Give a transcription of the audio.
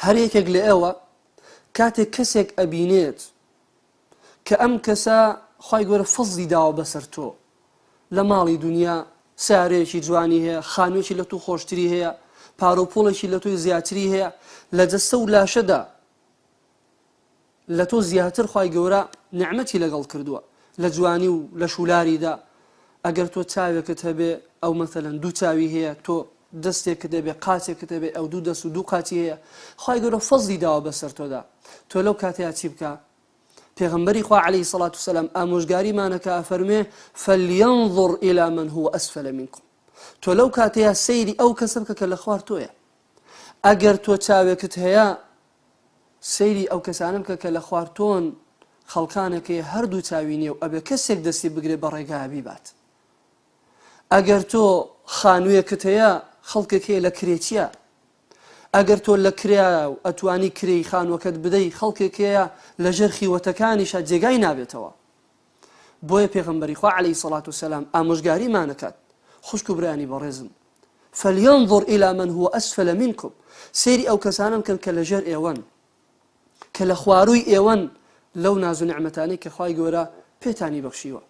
هەر یەکێک لە ئێوە کاتێک کەسێک ئەبینێت کە ئەم کەسە خوای گەورە فەزڵی داوە بەسەر تۆ لە ماڵی دونیا سەیارەیەکی جوانی هەیە خانوویەکی لە تو خۆشتری هەیە پارە و پوڵێکی لە تۆی زیاتری هەیە لە جەستە و لاشەدا لە تۆ زیاتر خوای گەورە نیعمەتی لەگەڵ کردووە لە جوانی و لە شولاریدا ئەگەر تۆ چاوێکت هەبێ ئەو مەسەلەن دوو چاوی هەیە تۆ دەستێکت هەبێ قاچێکت هەبێ ئەو دوو دەست و دوو قاچی هەیە خوای گەورە فەزلی داوە بەسەر تۆدا تۆ لەو کاتەیا چی بکە پێغەمبەری خوا علیه الصلاة والسلام ئامۆژگاریمانەکە ئەفەرموێ فلینظر الی من هو اسفل منکم تۆ لەو کاتەیا سەیری ئەو کەسە بکە کە لە خوار تۆیە ئەگەر تۆ چاوێکت هەیە سەیری ئەو کەسانە بکە کە لە خوار تۆن خەڵکانێک هەیە هەردوو چاوی نییە و ئەبێ کەسێک دەستی بگرێ بە ڕێگا بیبات ئەگەر تۆ خانوویەکت هەیە خەڵکێک هەیە لە کرێچیە ئەگەر تۆ لە کرێیە و ئەتوانی کرێی خانووەکەت بدەی خەڵکێک هەیە لە ژێر خیوەتەکانیشا جێگای نابێتەوە بۆیە پێغەمبەری خوا عەلەیهی سەڵات وسەلام ئامۆژگاریمان ئەکات خوشک و برایانی بەڕێزم فلینظر الی من هو اسفل منکم سەیری ئەو کەسانە بکەن کە لەژێر ئێوەن کە لە خوارووی ئێوەن لەو ناز و نعمەتانەی کە خوای گەورە پێتانی بەخشیوە.